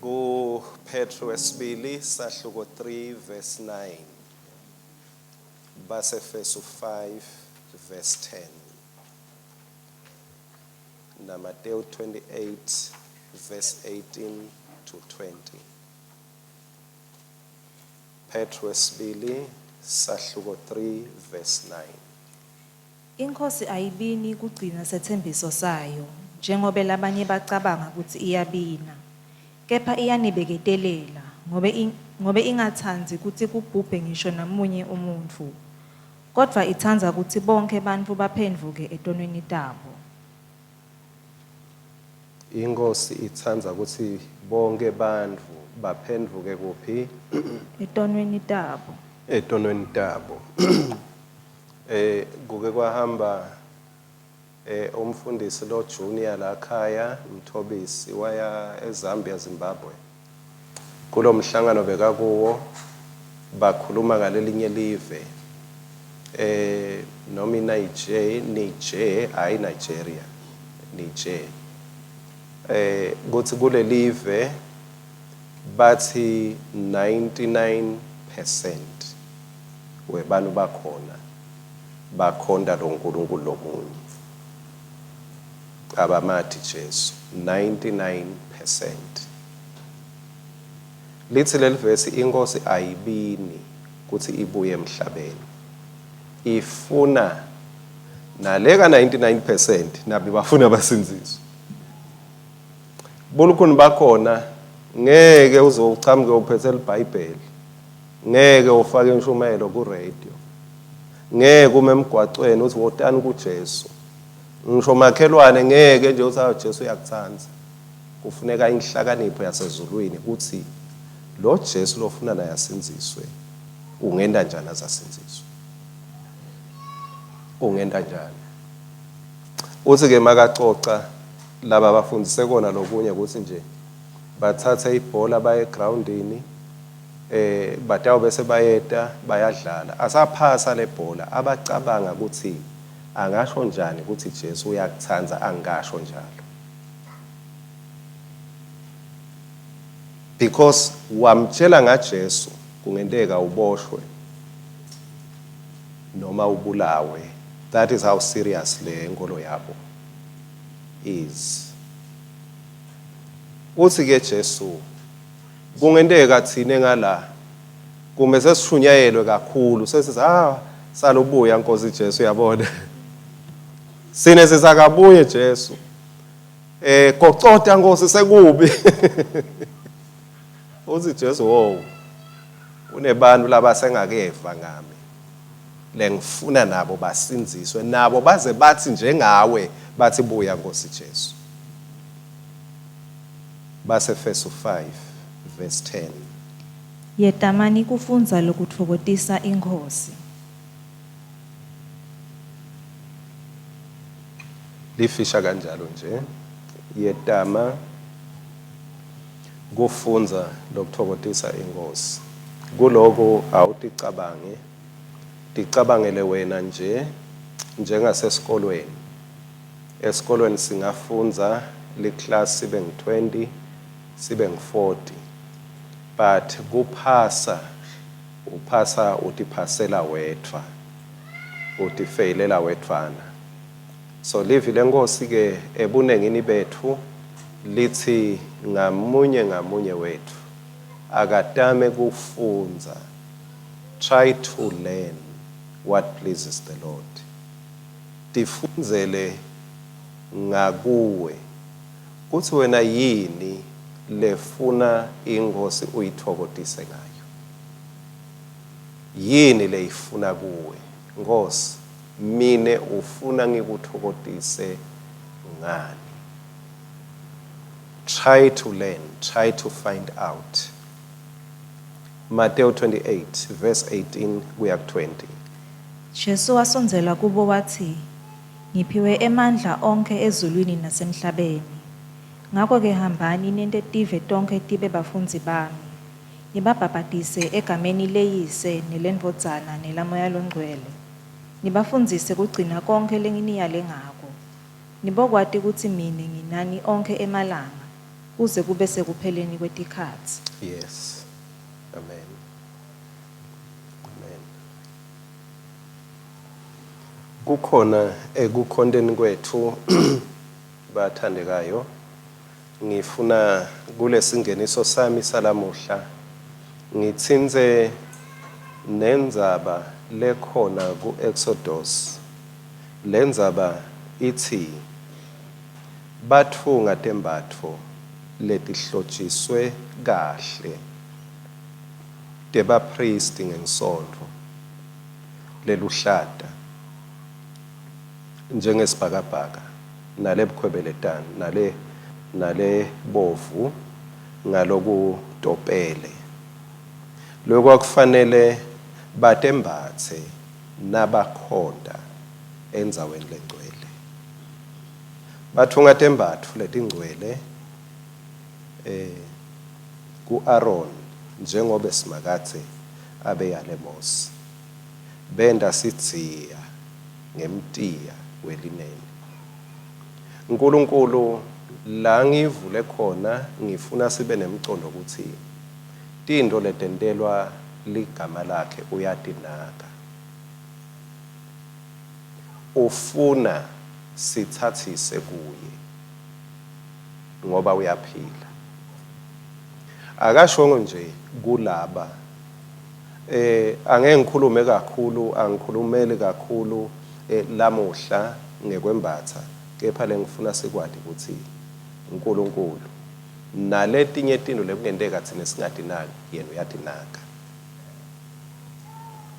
Ku Petru wesibili sahluko 3 verse 9. Basefesu 5 verse 10. Na Matthew 28 verse 18 to 20. Petru wesibili sahluko 3 verse 9. Inkhosi ayibini kugcina setsembiso sayo, njengobe labanye bacabanga kutsi iyabina. Kepha iyanibeketelela, ngobe in, ngobe ingatsandzi kutsi kubhubhe ngisho namunye umuntfu. Kodvwa itsandza kutsi bonkhe bantfu baphendvuke etonweni tabo. Inkosi itsandza kutsi bonke bantfu baphendvuke kuphi? Etonweni tabo. Etonweni tabo. Kuke kwahamba umfundisi lo junior la khaya Mthobisi waya eZambia, Zimbabwe. Kulomhlangano bekakuwo bakhuluma ngalelinye live, noma iNiger, Niger, hayi Nigeria, Niger. Kuthi kulelive bathi 99% webantu bakhona bakhonta lo nkulunkulu lomunye, abamathi Jesu. 99%. Lithi leli vesi inkosi ayibini kuthi ibuye emhlabeni, ifuna naleka 99% nabi bafuna basindziswe. Bulukhuni bakhona ngeke uze uchamuke uphethe iBhayibheli, ngeke ufake inshumayelo ku radio, ngeke ume emgwacweni uthi wotani kuJesu. Ngisho makhelwane ngeke nje uthi awu Jesu uyakuthanda. Kufuneka inhlakanipho yasezulwini ukuthi lo Jesu lofuna naye asindziswe ungenta njani azasindziswe, ungenta njani. Uthi ke makacoca laba bafundise kona lokunye ukuthi nje bathathe ibhola baye egroundini, batawube sebayeta bayadlala, asaphasa lebhola abacabanga ukuthi angasho njani ukuthi Jesu uyakuthanda, angasho njalo. Because wamtshela ngaJesu kungenteka uboshwe noma ubulawe. That is how serious le nkolo yabo is. Uthi ke Jesu kungenteka thine ngala kumbe sesishunyayelwe kakhulu sesithi salubuya Nkosi Jesu, uyabona sine sisakabuye Jesu, gocota Nkosi sekubi. Uthi Jesu wo kunebantu labasengakeva ngami lengifuna nabo basindziswe, nabo baze bathi njengawe bathi buya Nkosi Jesu. Basefesu 5 verse 10. Yetamani kufundza lokutfokotisa inkhosi. Lifisha kanjalo nje, yetama kufundza lokutfokotisa inkhosi. Kuloko awuticabange, ticabangele wena nje njengasesikolweni. Esikolweni singafundza liclass sibe ngu-20 sibe ngu-40, but kuphasa uphasa utiphasela wedvwa, utifeyilela wedvwana. So livi lenkosi ke ebunengini bethu lithi ngamunye ngamunye wethu akatame kufundza, try to learn what pleases the Lord. Tifundzele ngakuwe kutsi wena yini lefuna inkosi uyitfokotise ngayo, yini leyifuna kuwe Nkosi, mine ufuna ngikutfokotise ngani. Try to learn, try to find out. Matthew 28 verse 18 kuya ku 20. Jesu wasondzela kubo watsi, Ngiphiwe emandla onkhe ezulwini nasemhlabeni. Ngako-ke hambani nente tive tonkhe tibe bafundzi bami, nibabhabhatise egameni leYise neleNdvodzana nelaMoya Longcwele, nibafundzise kugcina konkhe lenginiyale ngako. Nibokwati kutsi mine nginani onkhe emalanga, Kuze kube sekupheleni kwetikhatsi. Yes. Amen. Amen. Kukhona ekukhonteni kwethu bathandekayo, ngifuna kulesingeniso sami salamuhla ngitsintse nendzaba lekhona ku-Exodus. Lendzaba itsi batfunga tembatfo letihlotjiswe kahle tebaphristi ngensontfo leluhlata njengesibhakabhaka nalebukhwebeletane nale nalebovu ngalokutopele, lokwakufanele batembatse nabakhonta endzaweni lengcwele. Batfunga tembatfo letingcwele ku-Aaron njengobe Simakadze abeyale Mose. Benta sidziya ngemtiya welineni. Nkulunkulu la ngivule khona ngifuna sibe nemcondo ukuthi tintfo letentelwa ligama lakhe uyatinaka. Ufuna sitsatsise kuye ngoba uyaphila. Akashongo nje kulaba, angeke ngikhulume kakhulu, angikhulumeli kakhulu lamuhla ngekwembatsa, kepha lengifuna sikwati ukuthi uNkulunkulu naletinye tintfo lekungenteka thina singatinaki, yena uyatinaka.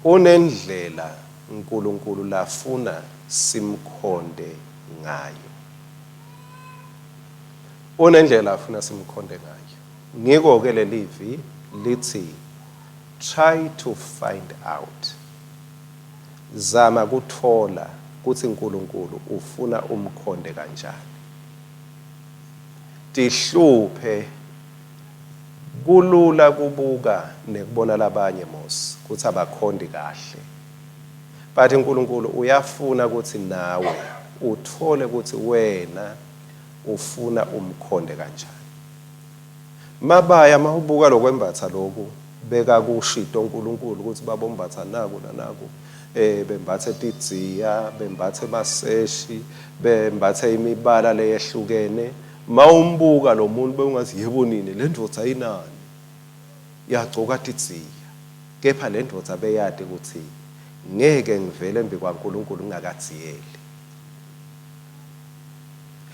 Unendlela uNkulunkulu lafuna simkhonte ngayo. Unendlela afuna simkhonte ngayo. Ngiko ke lelivi lithi try to find out. Zama kutfola kutsi uNkulunkulu ufuna umkhonte kanjani. Tihluphe. Kulula kubuka nekubona labanye mos kutsi abakhonti kahle, but uNkulunkulu uyafuna kutsi nawe utfole kutsi wena ufuna umkhonte kanjani. Mabaya mawubuka lokwembatsa loku bekakushito uNkulunkulu kutsi babombatsa naku nanaku, bembatse tidziya, bembatse maseshi, bembatse imibala leyehlukene. Mawumbuka lo muntu bewungathi yebo nini le ndvodza inani, yagcoka tidziya, kepha le ndvodza beyati kutsi ngeke ngivele embi kwaNkulunkulu ngingakadziyeli.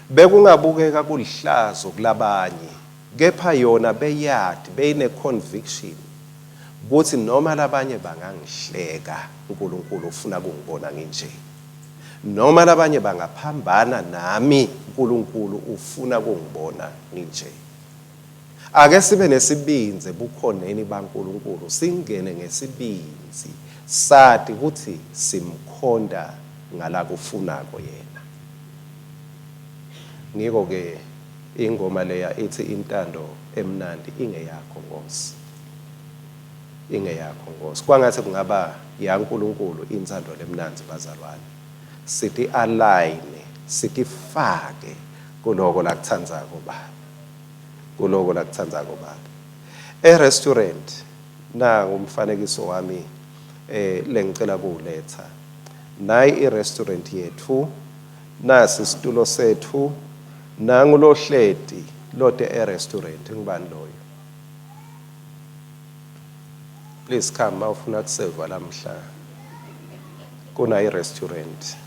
Bekungabukeka kulihlazo kulabanye, kepha yona beyati, beyine conviction kutsi noma labanye bangangihleka, uNkulunkulu ufuna kungibona nginje. Noma labanye bangaphambana nami, uNkulunkulu ufuna kungibona nginje. Ake sibe nesibindzi ebukhoneni baNkulunkulu, singene ngesibindzi, sati kutsi simkhonta ngalakufunako yena. Ngiko ke ingoma leya ithi intando emnandi ingeyakho Nkosi. Ingeyakho Nkosi. Kwangathi kungaba yaNkulunkulu intsando lemnandzi bazalwane. Siti align, sitifake kuloko lakutsandzako Baba. Kuloko lakutsandzako Baba. E-restaurant nangu umfanekiso wami lengicela kuwuletsa. Nayi i-restaurant yethu, nasi isitulo sethu, nangu lohleti lote e-restaurant, ngubani loyo? Please come mawufuna kuseva lamhla. Kuna i-restaurant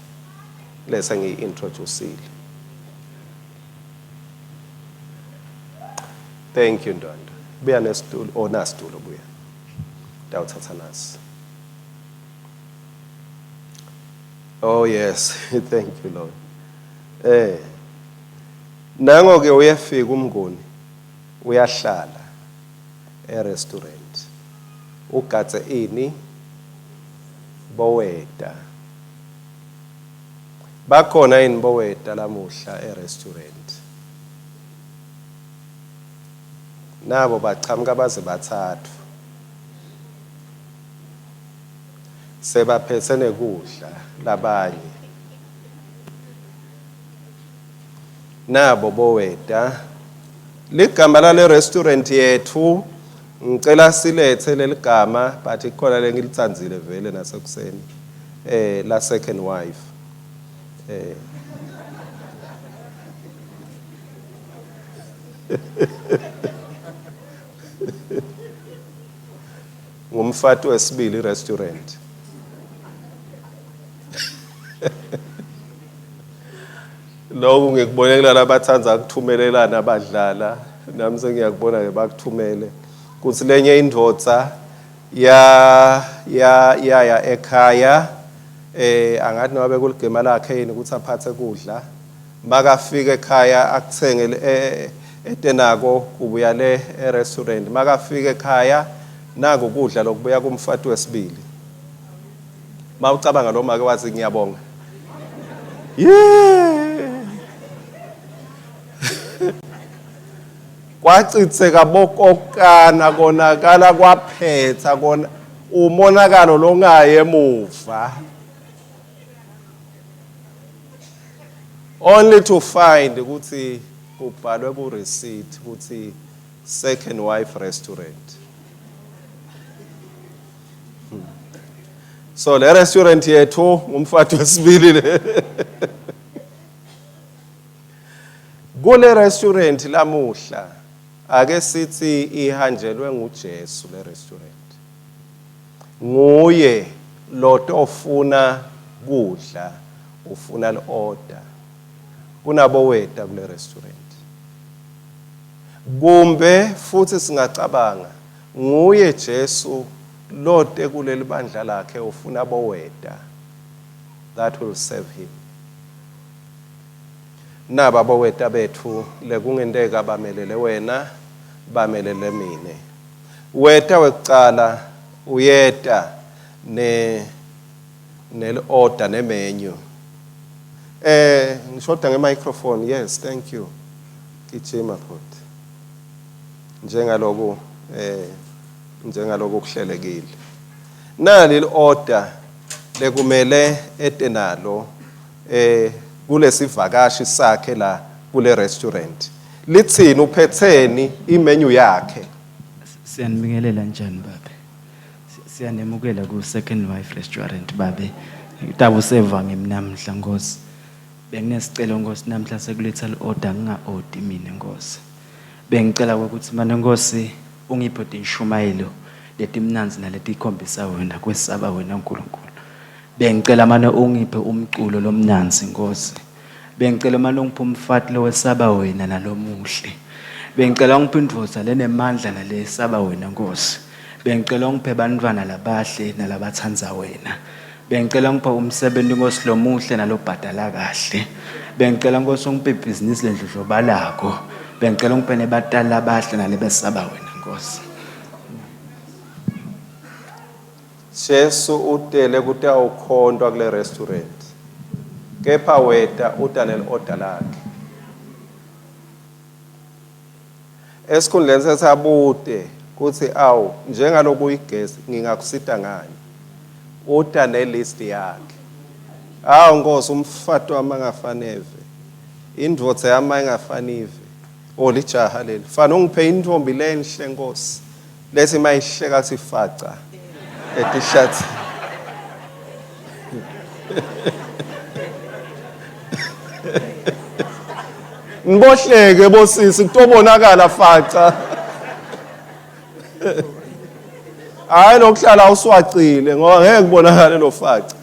lese ngiyi-introduce-ile. Thank you Ndondo. Buya nesitulo, oh nasitulo buya. Ndawuthatha nasi. Oh yes, thank you Lord. Nango ke uyafika umnguni, uyahlala e-restaurant. Ugadze ini? Boweta. Bakhona yini boweta lamuhla e-restaurant? Nabo bachamuka baze bathathu. Sebaphethe nekudla labanye. Nabo boweta. Ligama lale restaurant yethu ngicela silethe leligama, but ikhona lengilitsandzile vele nasekuseni, la second wife. Ngumfati wesibili restaurant. Lokhu ngikubone kulala abathanda ukuthumelelana abadlala, nami sengiyakubona ke bakuthumele kuthi lenye indvodza ya ya yaya ekhaya, angathi noma bekuligema lakhe yini ukuthi aphathe kudla. Makafika ekhaya akuthenge etenako kubuya le e-restaurant. Makafika ekhaya naku kudla lokubuya kumfati wesibili. Mawucabanga lo make wathi ngiyabonga. Yeah. Kwacitseka bokokana, konakala kwaphetha kona umonakalo longaye emuva. Only to find ukuthi kubhalwe ku receipt ukuthi second wife restaurant. So le restaurant yethu ngumfati wesibili le. Kule restaurant lamuhla ake sithi ihanjelwe nguJesu le restaurant. Nguye lotofuna kudla, ufuna li-order. Kunabo weta kule restaurant. Kumbe futhi singacabanga nguye Jesu lote kuleli bandla lakhe ufuna boweta that will serve him. Naba boweta bethu lekungenteka bamelele wena, bamelele mine. Weta wekucala uyeta ne nel order ne menu. Ngishoda nge microphone. Yes, thank you. Gijima futhi. Njengaloku njengaloku kuhlelekile. Nali order lekumele ete nalo kulesivakashi sakhe la kule restaurant. Lithini uphetheni imenu yakhe? Siyanibingelela njani babe? Siyanemukela ku Second Wife Restaurant babe. Utabe useva ngemnamhla Nkosi. Benginesicelo Nkosi namhla sekuletha li-order nginga-order mina Nkosi. Bengicela ukuthi manje Nkosi ungiphe tinshumayelo letimnandzi naletikhombisa wena kwesaba wena uNkulunkulu. Bengicela manje ungiphe umculo lomnandzi Nkosi. Bengicela manje ungiphe umfati lowesaba wena nalomuhle. Bengicela ungiphe indvodza lenemandla nalesaba wena Nkosi. Bengicela ungiphe bantfwana labahle nalabatsandza wena. Bengicela ungiphe umsebenzi Nkosi lomuhle nalobhadala kahle. Bengicela Nkosi ungiphe ibhizinisi lendlondlobalako. Bengicela ungiphe nebatali labahle nalebesaba wena Nkosi. Jesu utele kutawukhontwa kule restaurant. Kepha weta uta nel-order lakhe. Esikhundleni sesabute kuthi awu njengaloku uyigesi ngingakusita ngani? Uta nelist yakhe. Awu Nkosi, umfati wami angafaneve. Indvodza yami ayingafanive. Oh lijaha leli. Fana ungiphe intombi lenhle Nkosi. Lethi mayihleka sifaca etishathi. Nibohleke bosisi kutobonakala faca. Hayi lokuhlala uswacile ngoba ngeke kubonakale lo faca.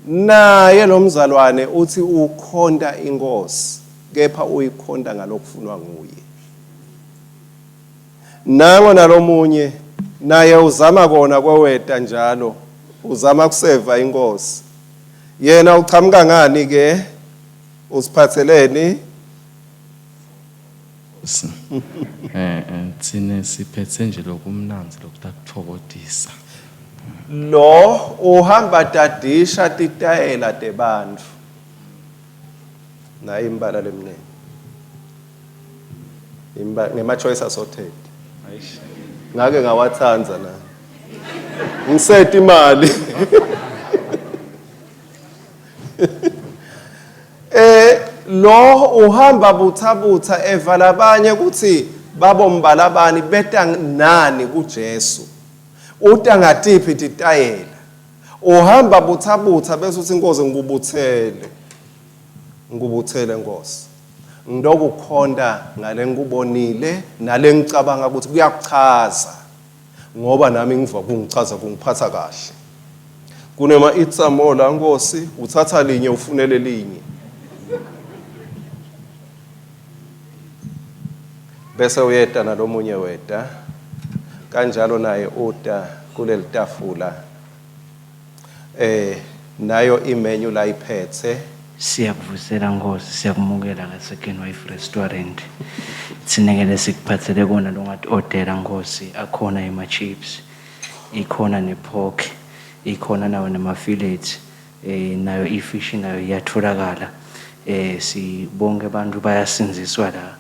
Naye lo mzalwane uthi ukhonta inkosi kepha uyikhonta ngalokufunwa nguye. Nango nalomunye naye uzama kona kweweta njalo uzama kuseva inkosi. Yena uchamuka ngani ke? Usiphatheleni? Thina siphethe nje lokumnandzi lokutakuthokodisa. Lo uhamba tadisha titayela tebantfu. Nayi imbala lemnene. Imba ngema choice assorted. Eish. Ngake ngawathanza na. Ngisete imali. Lo uhamba buthabutha eva labanye ukuthi babombalabani beta nani kuJesu. Uta ngatiphi titayela. Uhamba buthabutha bese uthi inkosi ngikubuthele. Ngikubuthele Nkosi. Ngidokukhonta ngale ngikubonile nale ngicabanga ukuthi kuyakuchaza. Ngoba nami ngiva kungichaza kungiphatha kahle. Kunema itsamo la Nkosi, uthatha linye ufunele linye. Bese uyeta nalomunye weta. Kanjalo naye uta kuleli tafula. Eh nayo imenu la iphethe. Siyakuvusela Nkosi, siyakumukela ka Second Wife Restaurant. Tsinekele sikuphathele kona longati-odela Nkosi, akhona ema-chips, ikhona ne-pork, ikhona nawo nema-fillet, eh nayo i-fish nayo iyatholakala. Eh si bonke abantu bayasindziswa la.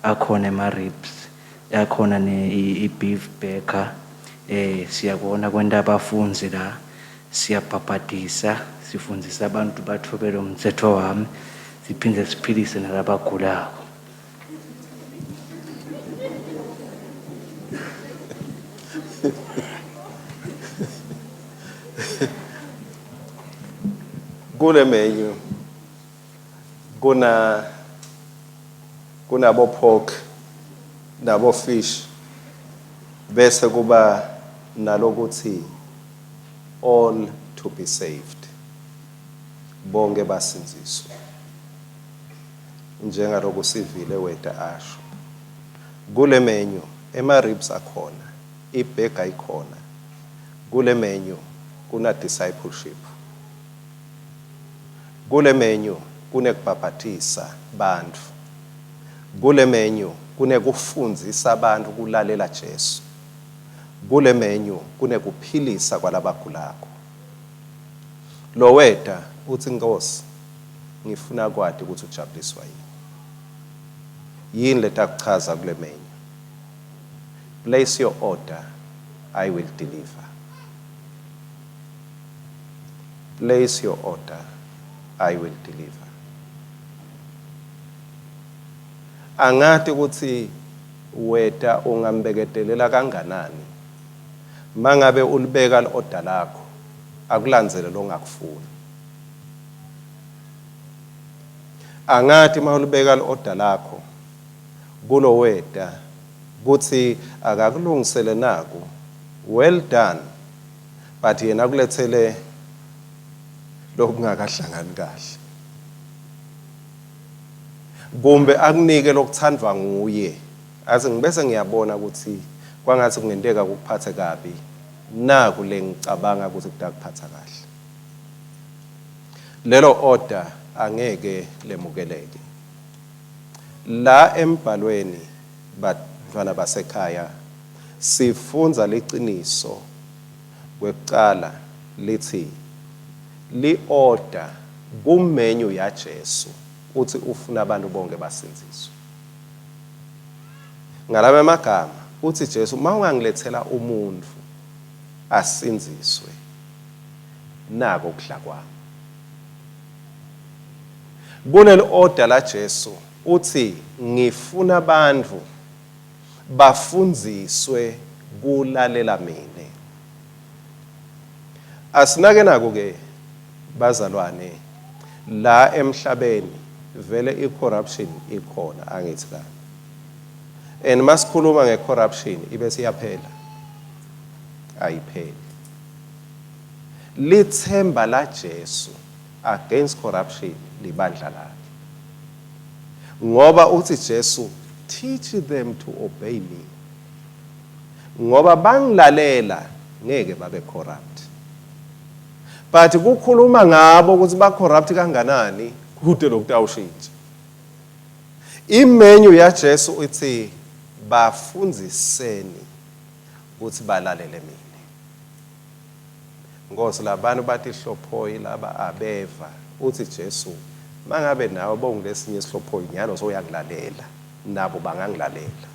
Akhona ema-ribs, akhona ne i-beef burger. Eh siyakubona kwenta abafundzi la. Siyabhabhadisa, sifundzisa abantu bathobele umtsetfo wami, siphindze siphilise nalabagulako. Kule menu kuna kunabo pork nabo fish bese kuba nalokuthi all to be saved, bonke basindziswe njengaloku sivile weta asho. Kule menu ema ribs akhona, i-burger ikhona. Kule menu kuna discipleship. Kule menu kunekubhabhatisa bantfu. Kule menu kunekufundzisa bantfu kulalela Jesu. Kule menu kunekuphilisa kwalabagulako. Loweta uthi Nkosi, ngifuna kwati ukuthi ujabuliswa yini. Yini letakuchaza kule menu? Place your order, I will deliver. Place your order, I will deliver. Angati ukuthi weta ungambeketelela kanganani mangabe ulibeka li-order lakho akulandzele longakufuni. Angati mawulibeka li-order lakho kulo weta kuthi akakulungisele naku, well done, but yena akulethele lokungakahlangani kahle, kumbe akunike lokuthandwa nguye athi ngibese ngiyabona ukuthi kwangathi kungenteka kukuphathe kabi, naku lengicabanga ukuthi kutakuphatha kahle. Lelo order angeke lemukeleke. La embhalweni bantwana basekhaya sifundza liciniso kwekucala lithi li-order kumenyu yaJesu uthi ufuna abantu bonke basindziswe. Ngalama amagama uthi Jesu mawungangilethela umuntu asindziswe nako kudla kwami. Kuleli order la Jesu uthi ngifuna abantu bafundziswe kulalela mina. Asinake nako ke bazalwane, la emhlabeni vele i-corruption ikhona, angithi kani. And masikhuluma nge-corruption ibe siyaphela, ayipheli. Lithemba la Jesu against corruption libandla lakhe. Ngoba uthi Jesu, teach them to obey me. Ngoba bangilalela ngeke babe corrupt. But kukhuluma ngabo ukuthi ba corrupt kanganani kude lokutawushintsha. Imenyu yaJesu ithi bafundziseni ukuthi balalele mina. Nkosi, labantu batihlophoyi laba abeva. Uthi Jesu, mangabe nawe bowungilesinye isihlophoyi nyalo soyangilalela, nabo bangangilalela.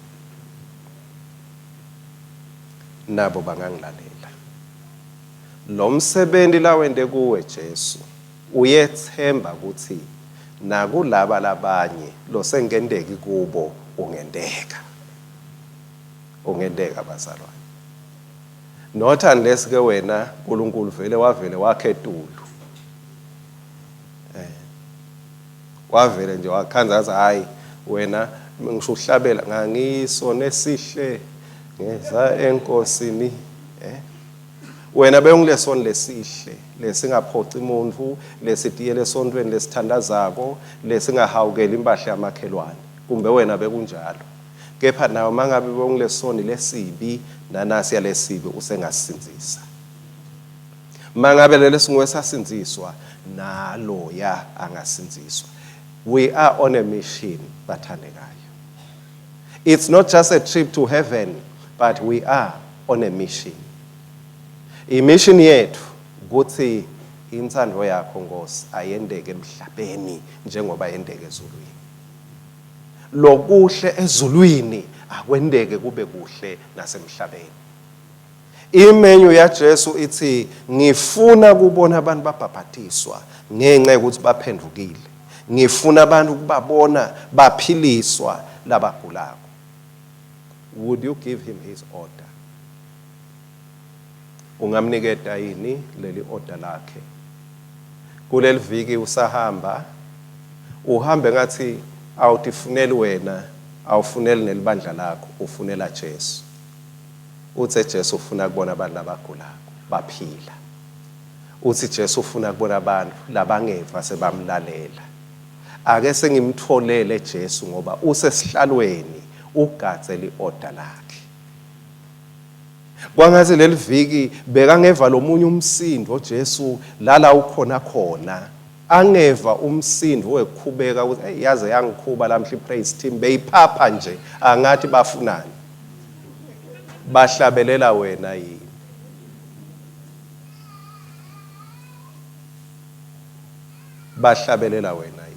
Nabo bangangilalela. Lo msebenzi lawente kuwe Jesu, uyethemba ukuthi Nakulaba labanye losengenteki kubo ungenteka. Ungenteka bazalwane. Not unless ke wena uNkulunkulu vele wavele wakhe etulu. Wavele nje wakhanza ngathi hayi wena ngisho uhlabela ngangiso nesihle ngeza enkosini wena bewungilesoni lesihle lesingaphoci umuntu lesitiyele esontweni lesithandazako lesingahawukeli impahla yamakhelwane kumbe wena bekunjalo kepha nawe mangabe bewungilesoni lesibi nanasi yalesibi usengasindzisa mangabe lelo singuwe sasindziswa nalo ya angasindziswa. We are on a mission, bathandekayo. It's not just a trip to heaven, but we are on a mission. Imission yethu ukuthi intsandvo yakho Nkosi ayendeke emhlabeni njengoba yendeke ezulwini. Lokuhle ezulwini akwendeke kube kuhle nasemhlabeni. Imenyu yaJesu ithi ngifuna kubona abantu babhabhatiswa ngenxa yokuthi baphendukile. Ngifuna abantu ukubabona baphiliswa labagulako. Would you give him his order? Ungamniketa yini leli order lakhe? Kuleli viki usahamba uhambe ngathi awutifuneli wena, awufuneli nelibandla lakho, ufunela Jesu. Uthe Jesu ufuna kubona abantu labagulako baphila. Uthi Jesu ufuna kubona abantu labangeva sebamlalela. Ake sengimtholele Jesu ngoba usesihlalweni ugadze li-order lakhe. Kwangathi leli viki bekangeva lomunye umsindo Jesu lala ukhona khona. Angeva umsindo wekukhubeka ukuthi hey yaze yangikhuba lamhla ipraise team beyiphapha nje angathi bafunani. Bahlabelela wena yini? Bahlabelela wena yini?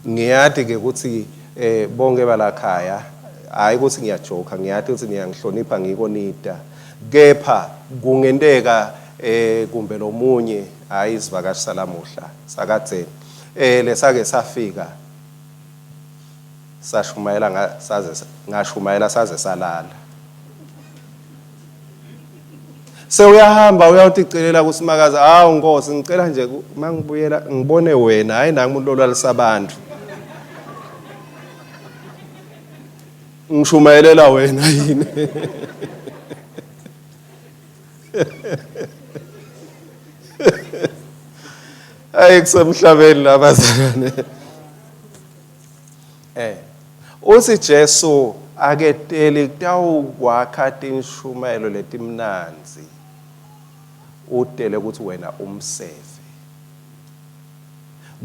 Ngiyati ke ukuthi bonke balakhaya hayi ukuthi ngiyajoka, ngiyati ukuthi niyangihlonipha ngiko nita. Kepha kungenteka kumbe lomunye hayi isivakashi salamuhla sakadzeni lesake safika sashumayela saze ngashumayela saze salala. Sewuyahamba uyawuticelela kuSimakazi, hawu Nkosi ngicela nje mangibuyela ngibone wena, hayi nami umuntu olalisa abantu. Ngishumayelela wena yini? Hayi kusemhlabeni la bazalwane. Uthi Jesu aketeli kutawukwakha tinshumayelo letimnandzi, utele ukuthi wena umseve.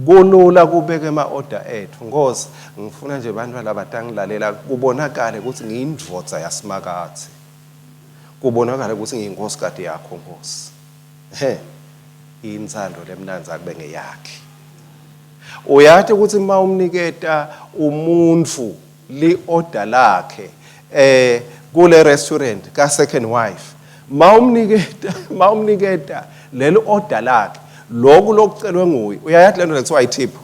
Kulula kubeka ema-order ethu. Nkosi, ngifuna nje abantu labatangilalela kubonakale ukuthi ngiyindvodza yaSimakadze. Kubonakale ukuthi ngiyinkosikazi yakho Nkosi. He, intsando lemnandzi akube ngeyakhe. Uyati ukuthi uma umniketa umuntu li-order lakhe kule restaurant ka second wife, mawumniketa leli order lakhe, lokhu lokucelwe nguye, uyayathi lento lekuthiwa i-tip.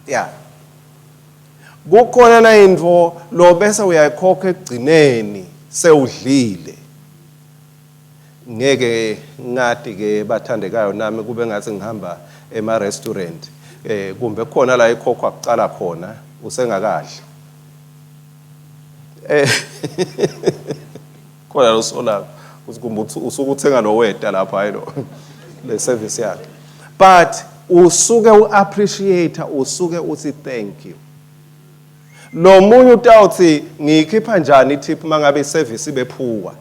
Yeah. Kukhona na into lo bese uyayikhokha ekugcineni sewudlile. Ngeke ngati ke bathandekayo nami kube ngathi ngihamba ema restaurant kumbe khona la ikhokhwa kuqala khona usengakadli. Khona lo solako ukuthi kumbe usuke uthenga lo weta lapha hayi lo le service yakhe. But usuke uappreciate, usuke uthi thank you. Lo munye utawuthi ngiyikhipha njani i-tip mangabe iservice ibe poor.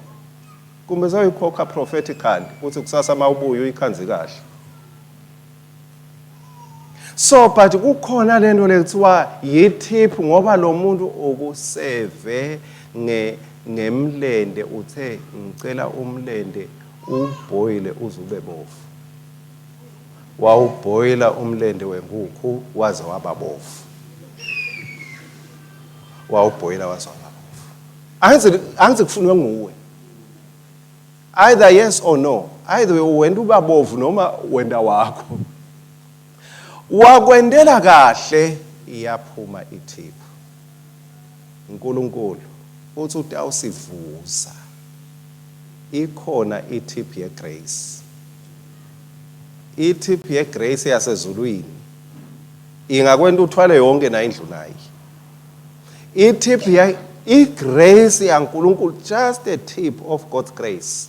Kumbe sewuyikhokha prophetically ukuthi kusasa mawubuya uyikhanze kahle. So but kukhona lento lekuthiwa yi-tip ngoba lo muntu ukuseve ngemlende, uthe ngicela umlende ubhoyile uze ube bovu. Wawubhoyila umlende wenkukhu waze waba bovu. Wawubhoyila waze waba bovu. Angithi kufunwe nguwe. Either yes or no. Either wena ubabovu noma wenda wakho. Wakwendela kahle iyaphuma ithiphu. uNkulunkulu uthi utawusivuza. Ikhona ithiphu yegrace. Ithiphu yegrace yasezulwini ingakwenta uthwale yonke na indlu nayi. Ithiphu ya igrace yaNkulunkulu, just a tip of God's grace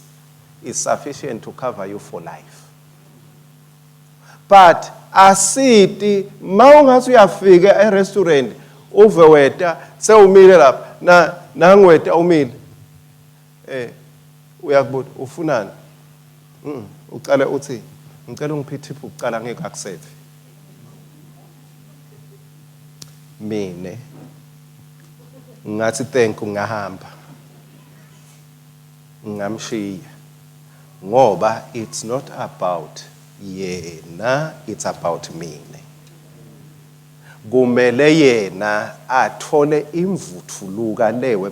is sufficient to cover you for life. But asiti mawungathi uyafika e-restaurant uve weta sewumile lapha na nangweta umile uyakubuza ufunani? Ucale uthi ngicela ungiphe ithiphu kuqala ngeke akuseve. Mina ngathi thank you, ngahamba ngamshiya, ngoba it's not about yena, it's about mina. Kumele yena athole imvuthuluka lewe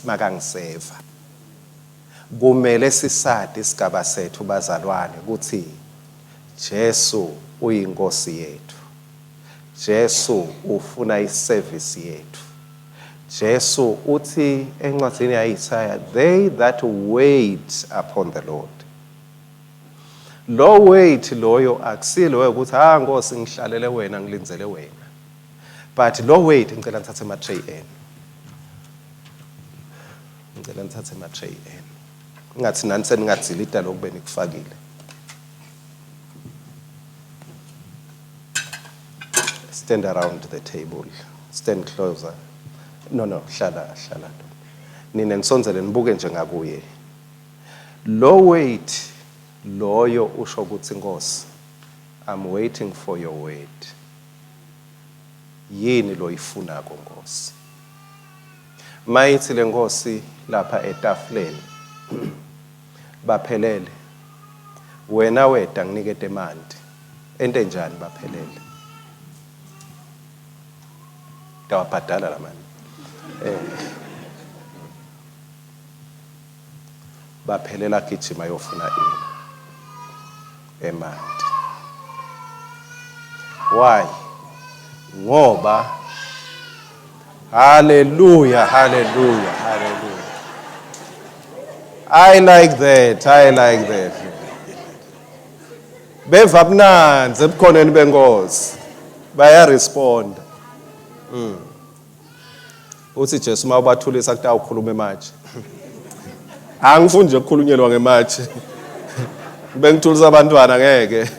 makangiseva. Kumele sisade isigaba sethu bazalwane ukuthi Jesu uyinkosi yethu. Jesu ufuna iservice yethu. Jesu uthi encwadini yaIsaya, they that wait upon the Lord. Lo wait loyo akusilo ukuthi ha Nkosi ngihlalele wena ngilindzele wena. But lo wait, ngicela ngithathe ama tray enu. Ngicela ngithathe ama tray enu. Ngathi nani seningadzilita lokhu benikufakile. Stand around the table. Stand closer. No, no, hlala, hlala. Nina nisondzele nibuke nje ngakuye. Lo wait loyo usho ukuthi Nkosi, I'm waiting for your word. Yini loyifunako Nkosi? Mayithi lenkosi lapha etafuleni baphelele, wena weda nginikete emanti, ente njani baphelele? Tawabhadala lamani. Baphelela gijima yofuna ini? Emanti. Why? Ngoba hallelujah, hallelujah, hallelujah. I like that, I like that. Beva mnandzi ebukhoneni benkosi. Bayaresponda. Uthi Jesu uma ubathulisa kutawukhuluma ematshe. Angifuni nje ukukhulunyelwa ngematshe. Bengithulisa abantwana ngeke.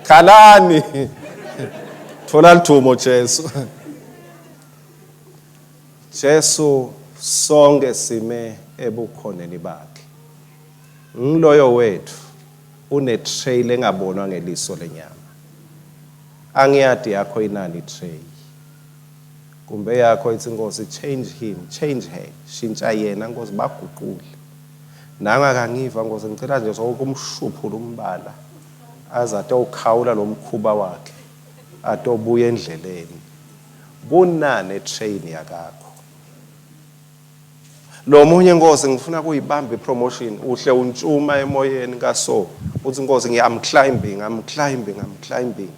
Khalani. Thola lithumo Jesu. Jesu sonke sime ebukhoneni bakhe. Ngiloyo wethu une trail engabonwa ngeliso lenyama. Angiyadi yakho inani tray. Kumbe yakho ithi Nkosi change him, change her, shintsha yena Nkosi baguqule. Nami akangiva Nkosi ngicela nje sokumshuphula umbala aze atowukhawula lo mkhuba wakhe atobuya endleleni. Kunane train yakakho. Lo munye Nkosi ngifuna kuyibamba ipromotion, uhle untshuma emoyeni kaso uthi Nkosi I'm climbing, I'm climbing, I'm climbing.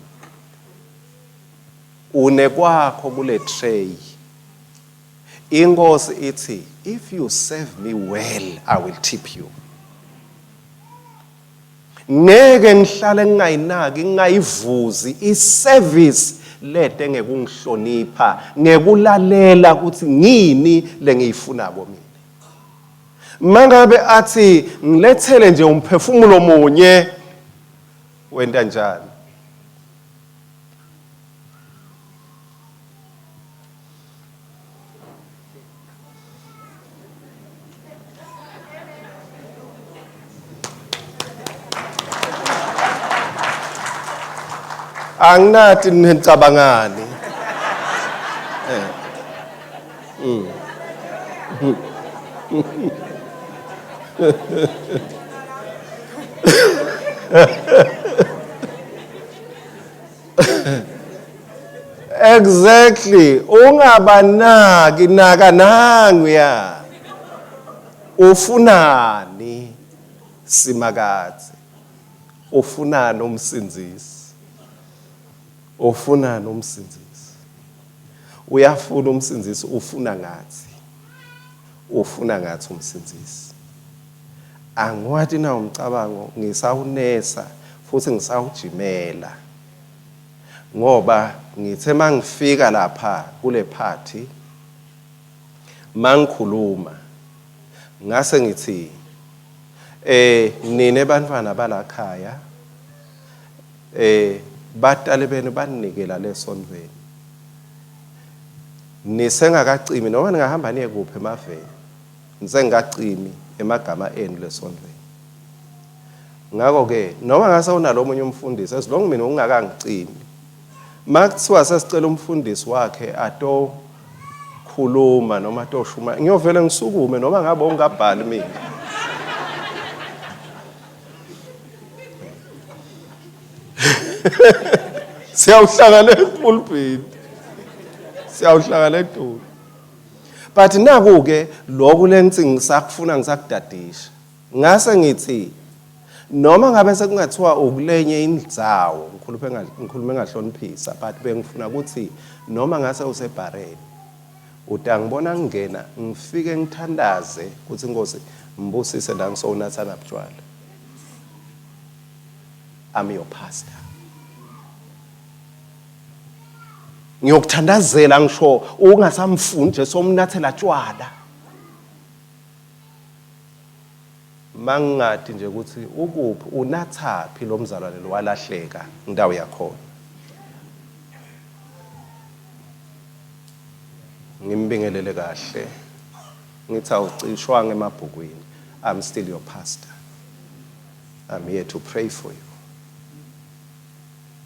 Unekwakho kule tray. Inkosi ithi if you serve me well I will tip you. Ngeke ngihlale ngingayinaki ngingayivuzi iservice lede ngekungihlonipha ngekulalela ukuthi ngini lengiyifunako mina. Mangabe athi ngilethele nje umphefumulo munye, wenta njani? Anginathi nicabangani. Exactly. Ungabanaki naka nanguya. Ufunani? Simakadze. Ufunani umsindzisi? Ufunani umsindzisi? Uyafuna umsindzisi, ufuna ngathi. Ufuna ngathi umsindzisi. Angiwati na umcabango ngisawunesa futhi ngisawujimela. Ngoba ngithe mangifika lapha kule party mangikhuluma ngase ngithi eh nine bantwana balakhaya eh batali benu banikela lesontweni nisengakacimi noma ningahamba niye kuphi emaveni nisengakacimi emagama enu lesontweni. Ngakho ke noma ngase unalomunye umfundisi as long mina ungakangicimi makuthiwa sesicela umfundisi wakhe ato khuluma noma atoshuma ngiyovele ngisukume noma ngabe ungabhali mina. Siyawuhlangana epulpit, siyawuhlangana edulo. But naku ke lokhu lengithi ngisakufuna ngisakudadisha. Ngase ngithi noma ngabe sekungathiwa ukulenye indzawo ngikhulume ngikhulume ngahloniphisa but bengifuna ukuthi noma ngase usebhareni utangibona ngingena ngifike ngithandaze ukuthi inkosi ngibusise la ngisowunathana butshwala. I'm your pastor. Ngiyokuthandazela ngisho ungasamfuni nje somnathela tshwala. Mangingati nje ukuthi ukuphi unathaphi lo mzalwane lo walahleka indawo yakhona. Ngimbingelele kahle. Ngithi awucishwanga emabhukwini. I'm still your pastor. I'm here to pray for you.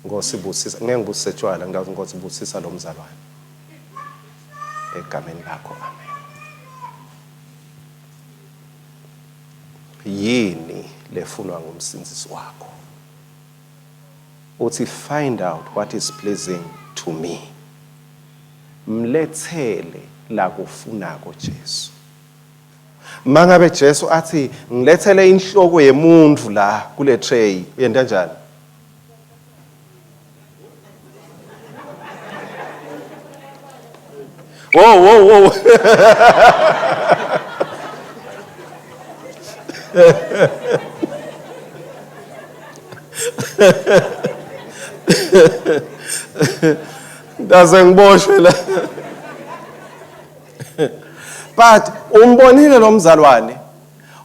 Nkosi busisa, ngeke ngibusise tshwala, ngidawuthi Nkosi busisa lo mzalwane. Egameni lakho, amen. Yini lefunwa ngumsindzisi wakho? Uthi find out what is pleasing to me. Mlethele lakufunako Jesu. Mangabe Jesu athi ngilethele inhloko yemuntu la kule tray, uyenta njani? Whoa, whoa, whoa. Ndaze ngiboshwe la. But umbonile lo mzalwane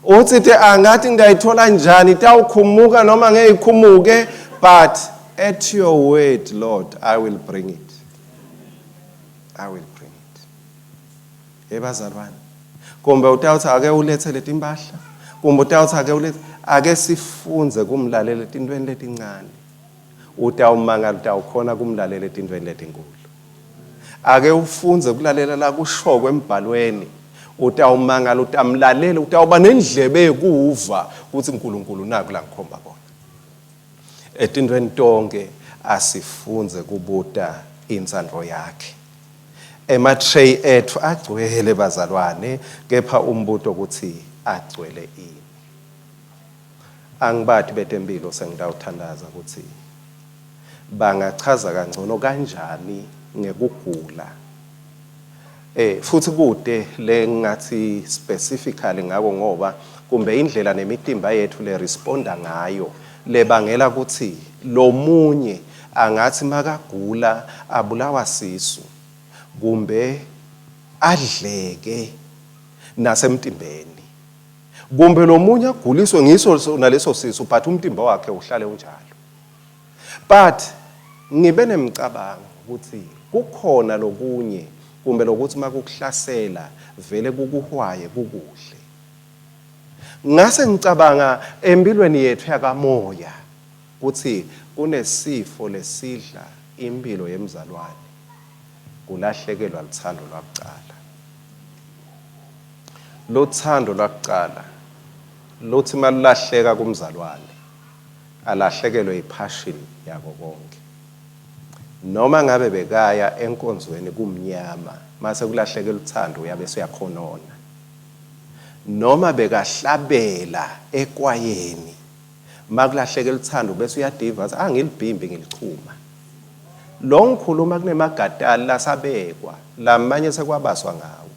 uthi te angathi ngayithola njani itawukhumuka noma ngeke ikhumuke, but at your word Lord I will bring it. I will bring it. Ebazalwane kumbe utawuthi ake ulethe letimpahla, kumbe utawuthi ake ulethe, ake sifunze kumlalela etintweni letincane. Utawumangala utawukhona kumlalela etintweni letinkulu. Ake ufunze kulalela la kushoko embhalweni, utawumangala utamlalela, utawuba nendlebe yekuva ukuthi uNkulunkulu naku la ngikhomba kona. Etintweni tonke asifunze kubuta intsandvo yakhe. Ema-tray ethu agcwele bazalwane, kepha umbuto ukuthi agcwele ini. Angibati betempilo sengitawuthandaza ukuthi bangachaza kangcono kanjani ngekugula. Eh futhi kude le ngathi specifically ngako ngoba kumbe indlela nemitimba yethu le responda ngayo lebangela ukuthi lomunye angathi makagula abulawa sisu kumbe adleke nasemtimbeni kumbe lomunye aguliswe ngiso sona leso sisu but umtimba wakhe uhlale unjalo. But ngibe nemicabango ukuthi kukhona lokunye kumbe lokuthi makukuhlasela vele kukuhwaye kukuhle. Ngase ngicabanga empilweni yethu yakamoya ukuthi kunesifo lesidla impilo yemzalwane, kulahlekelwa luthando lwakucala. Luthando lwakucala luthi malulahleka kumzalwane alahlekelwe yipassion yako konke. Noma ngabe bekaya enkonzweni kumnyama mase kulahleke luthando uyabe usuyakhonona. Noma bekahlabela ekwayeni, makulahleke luthando bese uyadiva athi angilibhimbi ngilichuma. Lo ngikhuluma kunemagatali lasabekwa, lamanye sekwabaswa ngawo.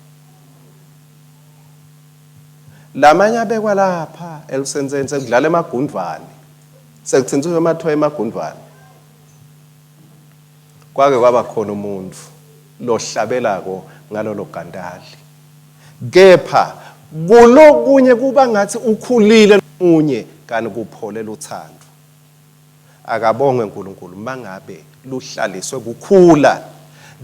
Lamanye abekwa lapha elusentseni sekudlala emagundvwane. Sekuthintswe emathoyi emagundvwane. Kwake kwaba khona umuntu lohlabelako ngalolo gantali. Kepha kulokunye kuba ngathi ukhulile munye kanti kuphole luthando. Akabongwe uNkulunkulu mangabe luhlaliswe kukhula.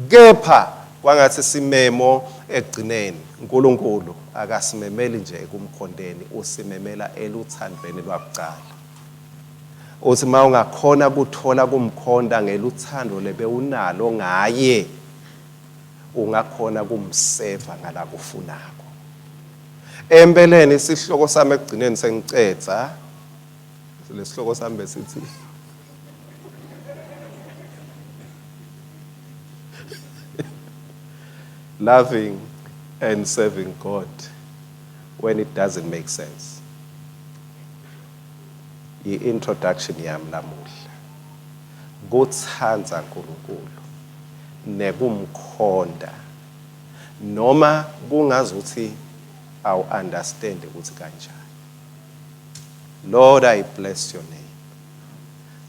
Kepha kwangathi simemo ekugcineni uNkulunkulu akasimemeli nje ekumkhonteni, usimemela eluthandweni lwakucala. Uthi mawungakhona kuthola kumkhonta ngeluthando lebewunalo ngaye, ungakhona kumseva ngalakufunako. Empeleni isihloko sami ekugcineni sengicedza, lesihloko sami besithi loving and serving God when it doesn't make sense. I-introduction yami lamuhla kutsandza uNkulunkulu nekumkhonta noma kungazuthi awu understand ukuthi kanjani. Lord, I bless your name.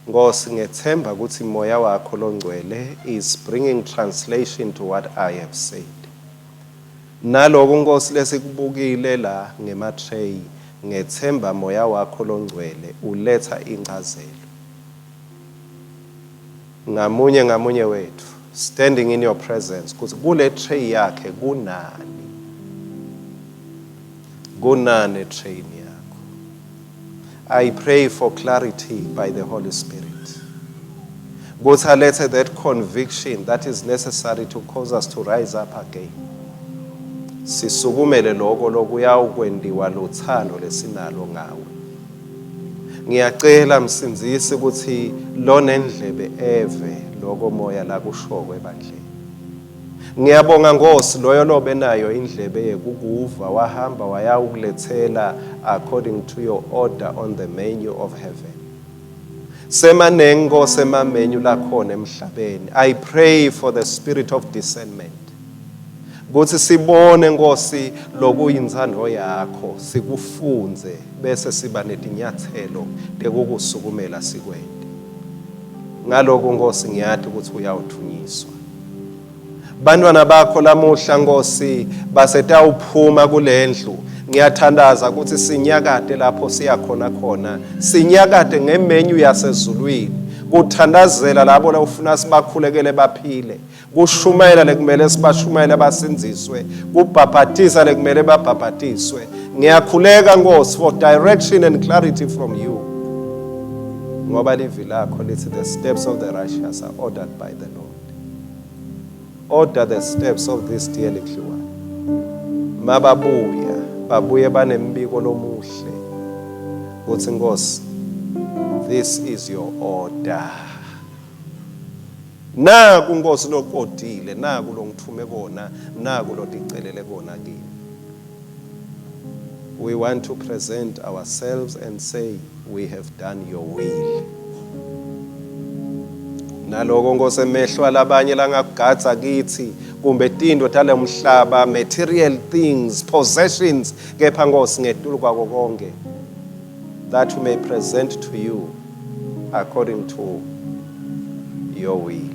Nkosi, ngethemba ukuthi moya wakho longcwele is bringing translation to what I have said. Naloku Nkosi lesikubukile la ngema-tray, ngethemba moya wakho longcwele uletha incazelo. Ngamunye ngamunye wethu standing in your presence kuthi kule tray yakhe kunani, kunani etrayini yakho. I pray for clarity by the Holy Spirit. Kuthi alethe that conviction that is necessary to cause us to rise up again. Sisukumele lokho lokuyawukwendiwa luthando lesinalo ngawe. Ngiyacela Msindzisi ukuthi lonendlebe eve lokho moya la kushoko ebandleni. Ngiyabonga Nkosi loyo lobe nayo indlebe yekukuva wahamba wayawukulethela according to your order on the menu of heaven. Semanengi Nkosi emamenyu lakhona emhlabeni. I pray for the spirit of discernment. Kuthi sibone Nkosi lokuyintsandvo yakho, sikufunze bese siba netinyathelo tekukusukumela sikwente. Ngaloko Nkosi ngiyati ukuthi uyawuthunyiswa. Bantwana bakho lamuhla Nkosi basetawuphuma kulendlu. Ngiyathandaza ukuthi sinyakade lapho siya khona khona, sinyakade ngemenyu yasezulwini, kuthandazela labo lawufuna sibakhulekele baphile, kushumayela lekumele sibashumayele basindziswe, kubhabhatisa lekumele babhabhatiswe. Ngiyakhuleka Nkosi for direction and clarity from you, ngoba livi lakho lithi the steps of the righteous are ordered by the Lord. Order the steps of this dear little one. Mababuya babuye banembiko lomuhle kuthi Nkosi, this is your order. Naku Nkosi lokodile, naku longithume kona, naku loticelele kona kimi. We want to present ourselves and say we have done your will. Naloko Nkosi emehlo alabanye langakugadza kithi kumbe tinto talomhlaba, material things, possessions, kepha Nkosi ngetulu kwako konke, that we may present to you according to your will.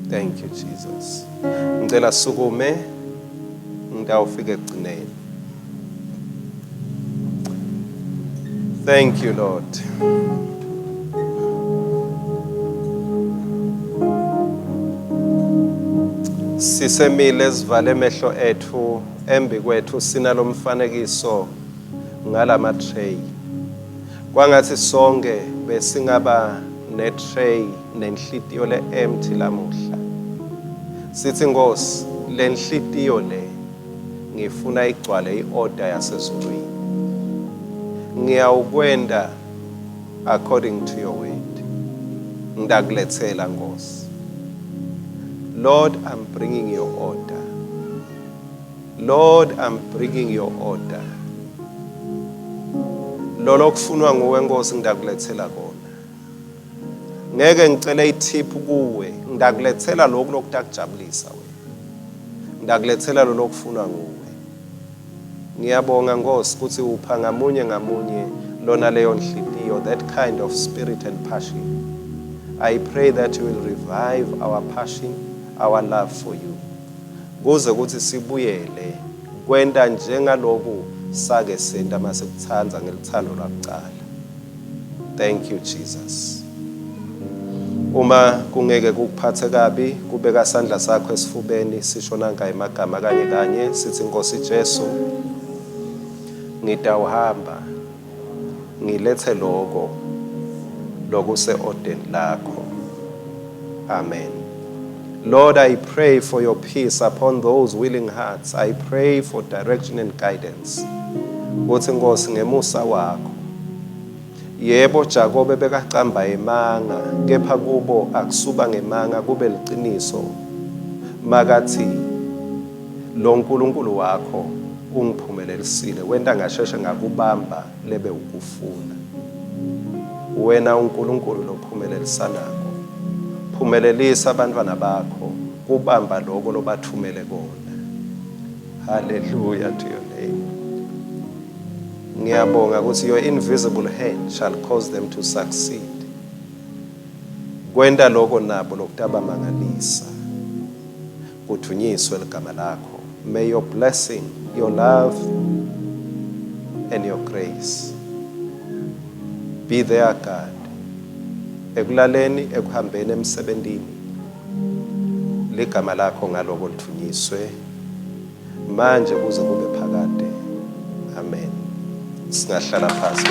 Thank you, Jesus. Ngicela sukume ngitawufika ekugcineni. Thank you, Lord. Sisemile sivale emehlo ethu, embi kwethu sinalomfanekiso ngalama tray. Kwangathi sonke besingaba ne-tray nenhlitiyo le-empty lamuhla. Sithi Nkosi, le nhlitiyo le ngifuna igcwale i-order yasezulwini. Ngiyawukwenda according to your word. Ngidakulethela Nkosi. Lord, I'm bringing your order. Lord, I'm bringing your order. Lolo kufunwa nguwe Nkosi ngidakulethela kona. Ngeke ngicele ithip kuwe, ngidakulethela lokhu lokutakujabulisa wena. Ngidakulethela lolo kufunwa nguwe. Ngiyabonga Nkosi ukuthi upha ngamunye ngamunye lona leyo nhlitiyo that kind of spirit and passion. I pray that you will revive our passion, our love for you. Kuze kuthi sibuyele kwenta njengaloku sake senta masikutsandza ngeluthando lwakucala. Thank you Jesus. Uma kungeke kukuphathe kabi kubeka sandla sakho esifubeni sisho nanka emagama kanye kanye sithi Nkosi Jesu ngitawuhamba ngilethe loko lokuse odeni lakho. Amen. Lord, I pray for your peace upon those willing hearts. I pray for direction and guidance. Kuthi Nkosi ngemusa wakho. Yebo Jakobe bekacamba emanga kepha kubo akusuba ngemanga kube liciniso makathi lo nkulunkulu wakho ungiphumelelisile wenta ngasheshe ngakubamba lebe ukufuna wena uNkulunkulu lophumelelisanako phumelelisa abantwana bakho kubamba lokho lobathumele kona. Hallelujah to your name. Ngiyabonga ukuthi your invisible hand shall cause them to succeed. Kwenta lokho nabo lokutabamangalisa. Kudvunyiswe ligama lakho. May your blessing, your love and your grace be their God. Ekulaleni, ekuhambeni, emsebentini. Ligama lakho ngaloko lidvunyiswe manje kuze kube phakade. Amen. Singahlala phansi.